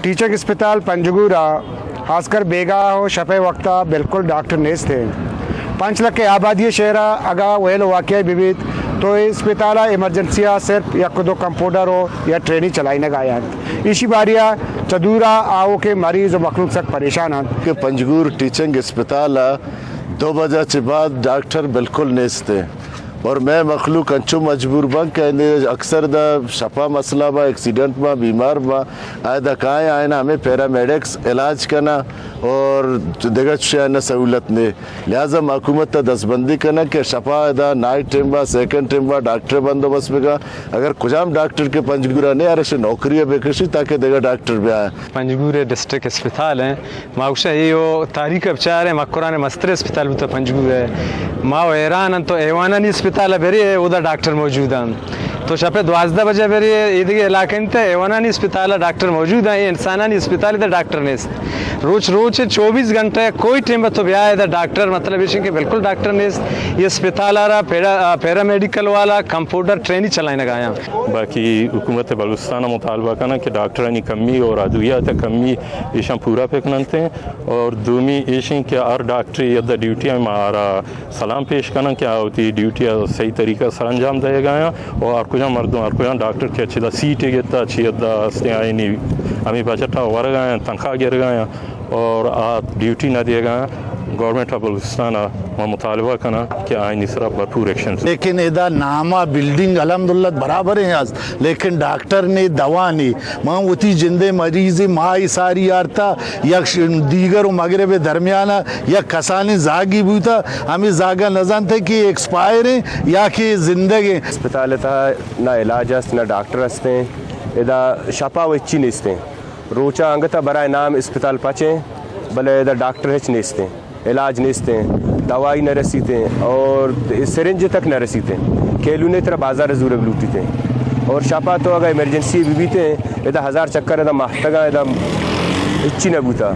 ٹیچنگ اسپتال پنجگور ءَ خاص کر بیگاہ ءُ شپ ءِ وقت ءَ بالکل ڈاکٹر نیست انت۔ پنچ لکھ ءِ آبادی ءِ شہر ءَ اگاں ویل ءُ واقعہ بہ بیت تو اے اسپتال ءَ ایمرجنسی ءَ صرف یک دو کمپاؤنڈر ءُ یا ٹرینی چلائینگ ءَ انت۔ ایشی باری ءَ چہ دور ءَ آؤکیں مریض ءُ مخلوق سک پریشان انت۔ کہ پنجگور ٹیچنگ اسپتال ءَ دو بجہ چہ بعد ڈاکٹر بالکل نیست انت۔ اور مئے مخلوق انچو مجبور بنت کہ اکثر دا شپا مسئلہ با، ایکسیڈنٹ با، بیمار با، آ ادا کائیں، آئینا ہمیں پیرامیڈکس علاج کنا اور دگہ چشیں آئینا سہولت نے۔ لہذا ما حکومت تا دستبندی کنا کہ شپا ادا نائٹ ٹائم با، سیکنڈ ٹائم با ڈاکٹر بندوبست بکا۔ اگر کجام ڈاکٹر کہ پنجگورا نے، ہر اشی نوکری بکشی تاکہ دگہ ڈاکٹر بیائیں۔ پنجگور ڈسٹرکٹ اسپتال ہیں، ما گوشاں اے او تاریخ ءَ بچاریں، مکران ءِ مستریں اسپتال بوتہ پنجگور ءَ۔ ما و حیران انت، تو ایوانانی اسپتال ءَ برے، اودا ڈاکٹر موجود انت۔ تو شپ ءَ دوازدہ بجہ برے، اے دگہ علاقہ انت، ایوانانی اسپتال ءَ ڈاکٹر موجود انت، اے انسانانی اسپتال ءَ ڈاکٹر نیست۔ روچ روچ چوبیس گھنٹہ کوئی ٹائم تو بیا ادا ڈاکٹر، مطلب ایش کہ بالکل ڈاکٹر نیست۔ اے اسپتال ءَ را پیرا-، پیرامیڈیکل والا کمپاؤنڈر ٹرینی چلائینگ ءَ آیاں۔ باقی حکومت بلوچستان ءَ مطالبہ کناں کہ ڈاکٹرانی کمی اور ادویات کمی ایشاں پورا بکننت۔ اور دومی ایشیں کہ ہر ڈاکٹری ادا ڈیوٹی ءَ ما آرا سلام پیش کناں کہ آ وتی ڈیوٹی ءَ صحیح طریقہ سر انجام دئیگ ءَ آیاں اور ہر کجام مردم، ہر کجام ڈاکٹر کہ چدا سیٹے گتا، چی ادا ہستیں آئینی ہمیں بجٹ ءَ ورگ ءَ آیاں، تنخواہ گرگ ءَ آیاں اور آ ڈیوٹی نہ دیگ ءَ آیاں۔ گورنمنٹ آف بلوچستان ءَ ما مطالبہ کناں کہ آئینی سرا بھرپور ایکشن۔ لیکن ادا ناما بلڈنگ الحمدللہ برابر ہیں از، لیکن ڈاکٹر نے، دوا نے۔ من وتی جندے مریض ماہ ساری آرتا، یک ش-، دیگر و مغرب درمیان یک کسانیں زاگی بوتا، ہمیں زاگا نزانتے کہ ایکسپائر ہیں یا کہ زندگ ہیں۔ اسپتال تہا نہ علاج است، نہ ڈاکٹر ہستیں، ادا شپا و ہچی نیستیں۔ روچا انگتا برائے نام اسپتال پچیں، بلے ادا ڈاکٹر ہچ نیستیں، علاج نیستیں، دوائی نہ رسیتیں اور سرنج تک نہ رسیتیں۔ کیلونے ترا بازار زورگ لوٹیتیں اور شپا تو اگا ایمرجنسی بہ بیتیں، ادا ہزار چکر ادا ماہتگاں، ادا ہچی نہ بوتا۔